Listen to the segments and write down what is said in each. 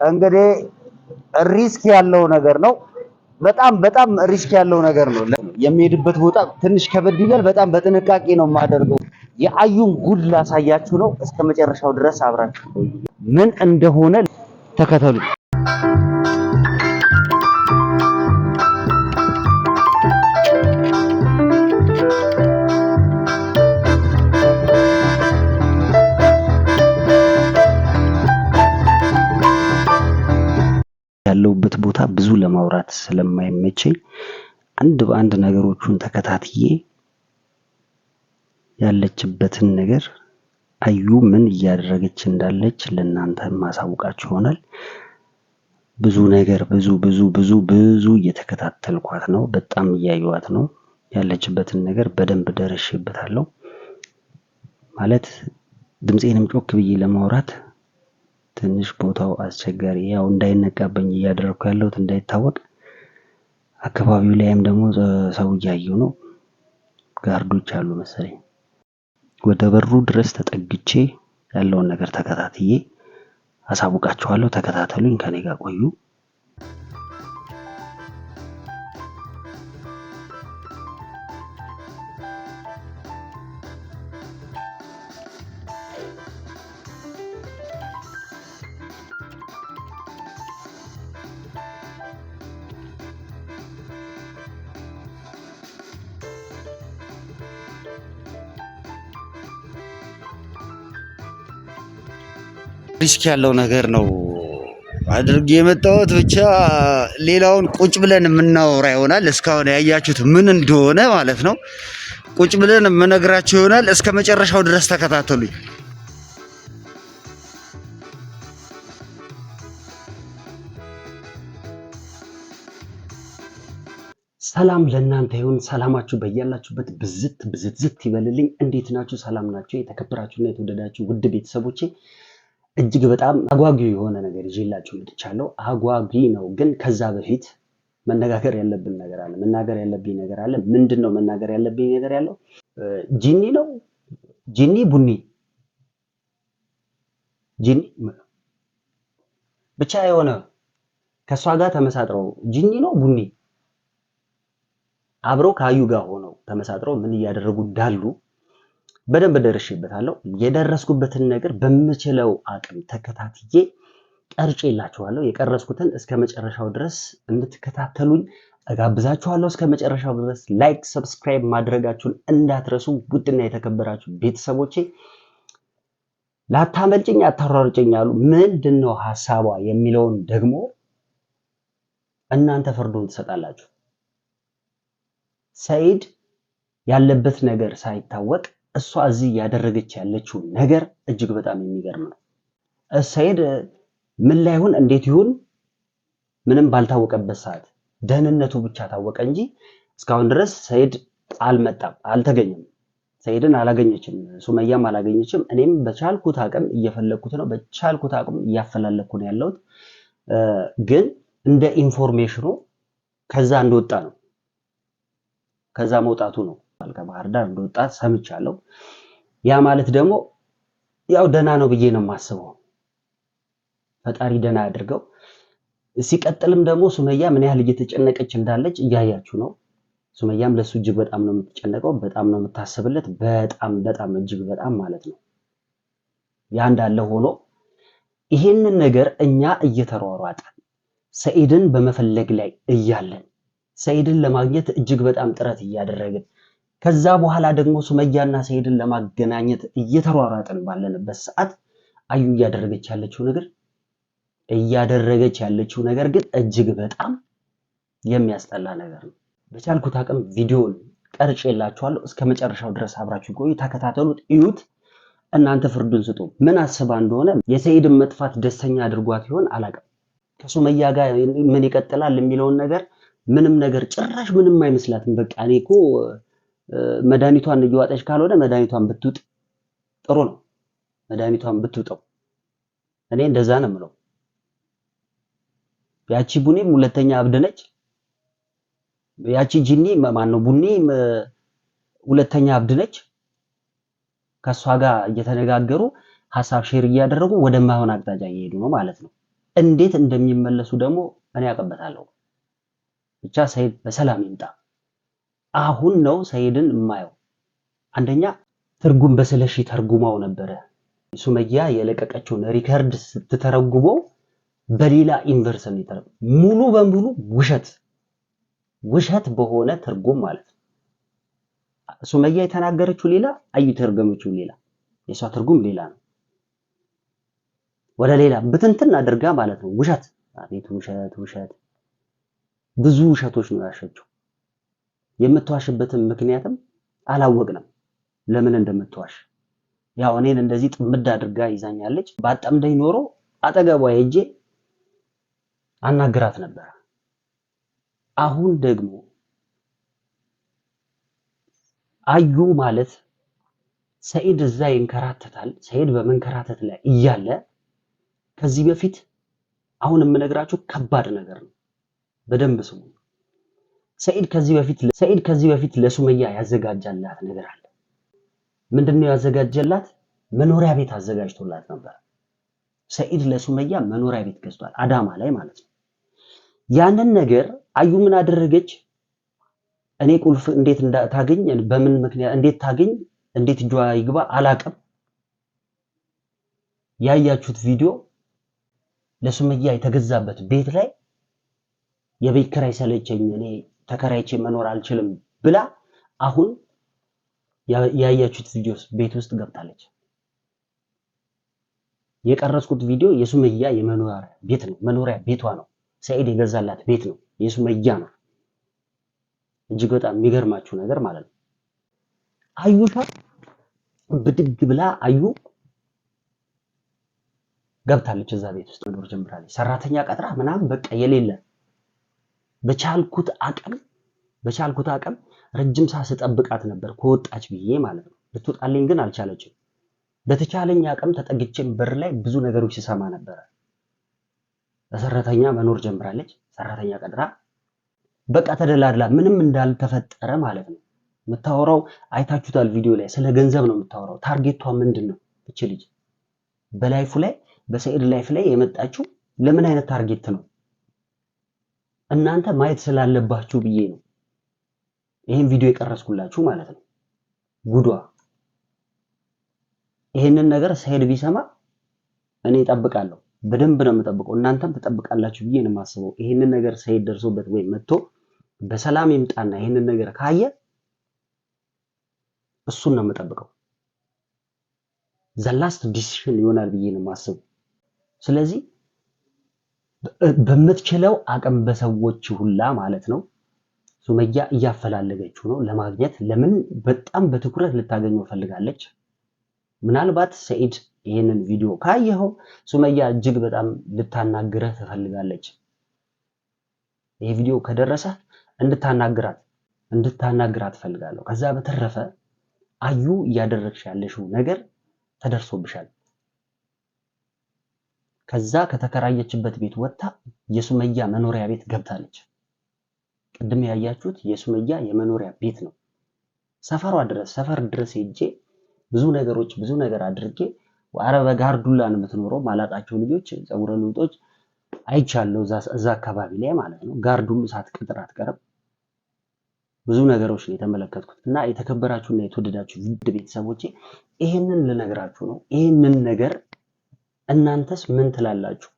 እንግዲህ risk ያለው ነገር ነው። በጣም በጣም risk ያለው ነገር ነው። የሚሄድበት ቦታ ትንሽ ከበድ ይላል። በጣም በጥንቃቄ ነው የማደርገው። የአዩን ጉድ ላሳያችሁ ነው። እስከ መጨረሻው ድረስ አብራችሁ ቆዩ። ምን እንደሆነ ተከተሉ። ያለሁበት ቦታ ብዙ ለማውራት ስለማይመቸኝ አንድ በአንድ ነገሮቹን ተከታትዬ ያለችበትን ነገር አዩ ምን እያደረገች እንዳለች ለእናንተ ማሳውቃችሁ ይሆናል። ብዙ ነገር ብዙ ብዙ ብዙ ብዙ እየተከታተልኳት ነው። በጣም እያዩዋት ነው። ያለችበትን ነገር በደንብ ደርሼበታለሁ። ማለት ድምፄንም ጮክ ብዬ ለማውራት ትንሽ ቦታው አስቸጋሪ፣ ያው እንዳይነቃበኝ እያደረግኩ ያለሁት እንዳይታወቅ፣ አካባቢው ላይም ደግሞ ሰው እያዩ ነው። ጋርዶች አሉ መሰለኝ። ወደ በሩ ድረስ ተጠግቼ ያለውን ነገር ተከታትዬ አሳውቃችኋለሁ። ተከታተሉኝ፣ ከኔ ጋር ቆዩ። risk ያለው ነገር ነው አድርጌ የመጣሁት። ብቻ ሌላውን ቁጭ ብለን የምናወራ ይሆናል። እስካሁን ያያችሁት ምን እንደሆነ ማለት ነው። ቁጭ ብለን የምነግራችሁ ይሆናል። እስከ መጨረሻው ድረስ ተከታተሉኝ። ሰላም ለእናንተ ይሁን። ሰላማችሁ በያላችሁበት ብዝት ብዝት ዝት ይበልልኝ። እንዴት ናችሁ? ሰላም ናችሁ? የተከበራችሁና የተወደዳችሁ ውድ ቤተሰቦቼ እጅግ በጣም አጓጊ የሆነ ነገር ይዤላችሁ መጥቻለሁ። አጓጊ ነው፣ ግን ከዛ በፊት መነጋገር ያለብን ነገር አለ። መናገር ያለብኝ ነገር አለ። ምንድን ነው መናገር ያለብኝ ነገር ያለው? ጂኒ ነው። ጂኒ ቡኒ ጂኒ ብቻ የሆነ ከእሷ ጋር ተመሳጥረው ጂኒ ነው ቡኒ አብረው ከአዩ ጋር ሆነው ተመሳጥረው ምን እያደረጉ እንዳሉ በደንብ ደርሼበታለሁ። የደረስኩበትን ነገር በምችለው አቅም ተከታትዬ ቀርጬላችኋለሁ። የቀረጽኩትን እስከ መጨረሻው ድረስ እንድትከታተሉኝ እጋብዛችኋለሁ። እስከ መጨረሻው ድረስ like፣ subscribe ማድረጋችሁን እንዳትረሱ። ውድና የተከበራችሁ ቤተሰቦቼ ላታመልጭኝ አታሯርጭኝ አሉ። ምንድን ነው ሀሳቧ የሚለውን ደግሞ እናንተ ፍርዱን ትሰጣላችሁ። ሰኢድ ያለበት ነገር ሳይታወቅ እሷ እዚህ እያደረገች ያለችው ነገር እጅግ በጣም የሚገርም ነው። ሰኢድ ምን ላይ ይሁን እንዴት ይሁን ምንም ባልታወቀበት ሰዓት ደህንነቱ ብቻ ታወቀ እንጂ እስካሁን ድረስ ሰኢድ አልመጣም፣ አልተገኘም። ሰኢድን አላገኘችም፣ ሱመያም አላገኘችም። እኔም በቻልኩት አቅም እየፈለግኩት ነው፣ በቻልኩት አቅም እያፈላለኩ ነው ያለሁት። ግን እንደ information ኑ ከዛ እንደወጣ ነው፣ ከዛ መውጣቱ ነው ከባህር ዳር እንደወጣ ሰምቻለሁ። ያ ማለት ደግሞ ያው ደህና ነው ብዬ ነው የማስበው። ፈጣሪ ደህና ያድርገው። ሲቀጥልም ደግሞ ሱመያ ምን ያህል እየተጨነቀች እንዳለች እያያችሁ ነው። ሱመያም ለሱ እጅግ በጣም ነው የምትጨነቀው፣ በጣም ነው የምታስብለት፣ በጣም በጣም እጅግ በጣም ማለት ነው። ያ እንዳለ ሆኖ ይሄንን ነገር እኛ እየተሯሯጠን ሰኢድን በመፈለግ ላይ እያለን ሰኢድን ለማግኘት እጅግ በጣም ጥረት እያደረግን ከዛ በኋላ ደግሞ ሱመያና ሰኢድን ለማገናኘት እየተሯሯጥን ባለንበት ሰዓት አዩ እያደረገች ያለችው ነገር ግን እጅግ በጣም የሚያስጠላ ነገር ነው። በቻልኩት አቅም ቪዲዮን ቀርጬላችኋለሁ። እስከ መጨረሻው ድረስ አብራችሁ ቆዩ፣ ተከታተሉት፣ እዩት። እናንተ ፍርዱን ስጡ። ምን አስባ እንደሆነ የሰኢድን መጥፋት ደስተኛ አድርጓት ይሆን አላውቅም። ከሱመያ ጋር ምን ይቀጥላል የሚለውን ነገር ምንም ነገር ጭራሽ ምንም አይመስላትም። በቃ እኔ እኮ መድኃኒቷን እየዋጠች ካልሆነ መድኃኒቷን ብትውጥ ጥሩ ነው። መድኃኒቷን ብትውጠው እኔ እንደዛ ነው የምለው። ያቺ ቡኒም ሁለተኛ እብድ ነች። ያቺ ጂኒ ማን ነው ቡኒ ሁለተኛ እብድ ነች። ከእሷ ጋር እየተነጋገሩ ሀሳብ share እያደረጉ ወደማይሆን አቅጣጫ እየሄዱ ነው ማለት ነው። እንዴት እንደሚመለሱ ደግሞ እኔ አውቅበታለሁ። ብቻ ሰይድ በሰላም ይምጣ። አሁን ነው ሰይድን የማየው። አንደኛ ትርጉም በስለሺ ተርጉማው ነበረ። ሱመያ የለቀቀችውን record ስትተረጉመው በሌላ inverse ነው የተረጎመው። ሙሉ በሙሉ ውሸት ውሸት በሆነ ትርጉም ማለት ነው። ሱመያ የተናገረችው ሌላ፣ አዩ የተረጎመችው ሌላ፣ የሷ ትርጉም ሌላ ነው። ወደ ሌላ ብትንትን አድርጋ ማለት ነው። ውሸት፣ አቤት ውሸት ውሸት! ብዙ ውሸቶች ነው ያሸችው። የምትዋሽበትን ምክንያትም አላወቅንም ለምን እንደምትዋሽ። ያው እኔን እንደዚህ ጥምድ አድርጋ ይዛኛለች። ባጠምደኝ ኖሮ አጠገቧ ሄጄ አናግራት ነበር። አሁን ደግሞ አዩ ማለት ሰኢድ እዛ ይንከራተታል። ሰኢድ በመንከራተት ላይ እያለ ከዚህ በፊት አሁን የምነግራችሁ ከባድ ነገር ነው። በደንብ ስሙ። ሰኢድ ከዚህ በፊት ለሱመያ ያዘጋጀላት ነገር አለ። ምንድነው ያዘጋጀላት? መኖሪያ ቤት አዘጋጅቶላት ነበር። ሰኢድ ለሱመያ መኖሪያ ቤት ገዝቷል፣ አዳማ ላይ ማለት ነው። ያንን ነገር አዩ ምን አደረገች? እኔ ቁልፍ እንዴት ታገኝ፣ በምን ምክንያት እንዴት ታገኝ፣ እንዴት እጇ ይግባ አላቅም። ያያችሁት ቪዲዮ ለሱመያ የተገዛበት ቤት ላይ የቤት ኪራይ ሰለቸኝ፣ እኔ ተከራይቼ መኖር አልችልም ብላ አሁን ያያችሁት ቪዲዮ ቤት ውስጥ ገብታለች። የቀረጽኩት ቪዲዮ የሱመያ የመኖሪያ ቤት ነው፣ መኖሪያ ቤቷ ነው። ሰኢድ የገዛላት ቤት ነው፣ የሱመያ ነው። እጅግ በጣም የሚገርማችሁ ነገር ማለት ነው። አዩሻ ብድግ ብላ አዩ ገብታለች እዛ ቤት ውስጥ መኖር ጀምራለች። ሰራተኛ ቀጥራ ምናምን በቃ የሌለ በቻልኩት አቅም ረጅም ሰዓት ስጠብቃት ነበር ከወጣች ብዬ ማለት ነው። ልትወጣልኝ ግን አልቻለችም። በተቻለኝ አቅም ተጠግቼም በር ላይ ብዙ ነገሮች ስሰማ ነበረ። በሰራተኛ መኖር ጀምራለች። ሰራተኛ ቀጥራ በቃ ተደላድላ ምንም እንዳልተፈጠረ ማለት ነው። የምታወራው አይታችሁታል ቪዲዮ ላይ ስለ ገንዘብ ነው የምታወራው። Target ቷ ምንድን ነው? እች ልጅ በ life ኡ ላይ በሰኢድ life ላይ የመጣችው ለምን አይነት target ነው? እናንተ ማየት ስላለባችሁ ብዬ ነው ይሄን ቪዲዮ የቀረጽኩላችሁ ማለት ነው። ጉዷ ይሄንን ነገር ሰኢድ ቢሰማ እኔ እጠብቃለሁ። በደንብ ነው የምጠብቀው። እናንተም ትጠብቃላችሁ ብዬ ነው የማስበው። ይሄንን ነገር ሰኢድ ደርሶበት ወይም መጥቶ በሰላም ይምጣና ይሄንን ነገር ካየ እሱን ነው የምጠብቀው። The last decision ይሆናል ብዬ ነው የማስበው። ስለዚህ በምትችለው አቅም በሰዎች ሁላ ማለት ነው ሱመያ እያፈላለገችው ነው ለማግኘት። ለምን በጣም በትኩረት ልታገኘው ፈልጋለች። ምናልባት ሰኢድ ይህንን ቪዲዮ ካየኸው ሱመያ እጅግ በጣም ልታናግረህ ትፈልጋለች። ይህ ቪዲዮ ከደረሰ እንድታናግራት እፈልጋለሁ። ከዛ በተረፈ አዩ እያደረግሽ ያለሽው ነገር ተደርሶብሻል። ከዛ ከተከራየችበት ቤት ወጥታ የሱመያ መኖሪያ ቤት ገብታለች። ቅድም ያያችሁት የሱመያ የመኖሪያ ቤት ነው። ሰፈሯ ድረስ ሰፈር ድረስ ሄጄ ብዙ ነገሮች ብዙ ነገር አድርጌ አረ በጋርዱላ ነው የምትኖረው። ማላቃቸው ልጆች ፀጉረ ልውጦች አይቻለሁ እዛ አካባቢ ላይ ማለት ነው። Guard ኡም ሳትቀጥር አትቀርም። ብዙ ነገሮች ነው የተመለከትኩት። እና የተከበራችሁና የተወደዳችሁ ውድ ቤተሰቦቼ ይሄንን ልነግራችሁ ነው። ይሄንን ነገር እናንተስ ምን ትላላችሁ?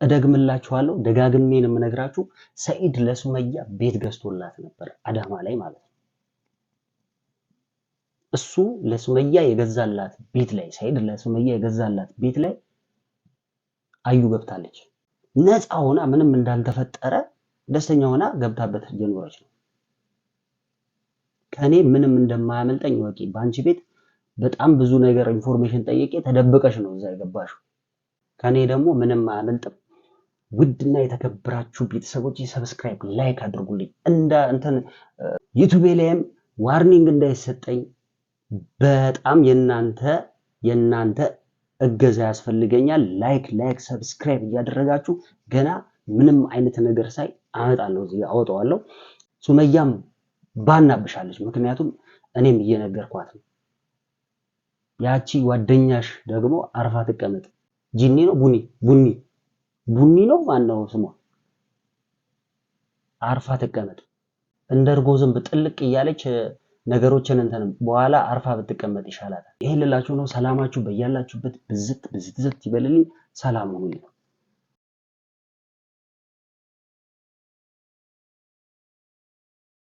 እደግምላችኋለሁ፣ ደጋግሜ ነው የምነግራችሁ። ሰኢድ ለሱመያ ቤት ገዝቶላት ነበር አዳማ ላይ ማለት ነው። እሱ ለሱመያ የገዛላት ቤት ላይ ሰኢድ ለሱመያ የገዛላት ቤት ላይ አዩ ገብታለች። ነፃ ሆና ምንም እንዳልተፈጠረ ደስተኛ ሆና ገብታበት እየኖረች ነው። ከኔ ምንም እንደማያመልጠኝ እወቂ። በአንቺ ቤት በጣም ብዙ ነገር information ጠይቄ ተደብቀሽ ነው እዛ የገባሽው። ከኔ ደግሞ ምንም አያመልጥም። ውድና የተከበራችሁ ቤተሰቦች subscribe፣ like አድርጉልኝ። እንደ እንትን ዩቲዩብ ላይም warning እንዳይሰጠኝ በጣም የናንተ እገዛ ያስፈልገኛል። Like like subscribe እያደረጋችሁ ገና ምንም አይነት ነገር ሳይ አመጣለሁ እዚህ አወጣዋለሁ። ሱመያም ባናብሻለች። ምክንያቱም እኔም እየነገርኳት ነው። ያቺ ጓደኛሽ ደግሞ አርፋ ትቀመጥ። ጂኒ ነው ቡኒ ቡኒ ቡኒ ነው ማነው ስሟ? አርፋ ትቀመጥ። እንደ እርጎ ዝንብ ጥልቅ እያለች ነገሮችን እንትን በኋላ አርፋ ብትቀመጥ ይሻላል። ይሄን ልላችሁ ነው። ሰላማችሁ በያላችሁበት ብዝት ብዝት ዝት ይበልልኝ። ሰላም ሁኑልኝ።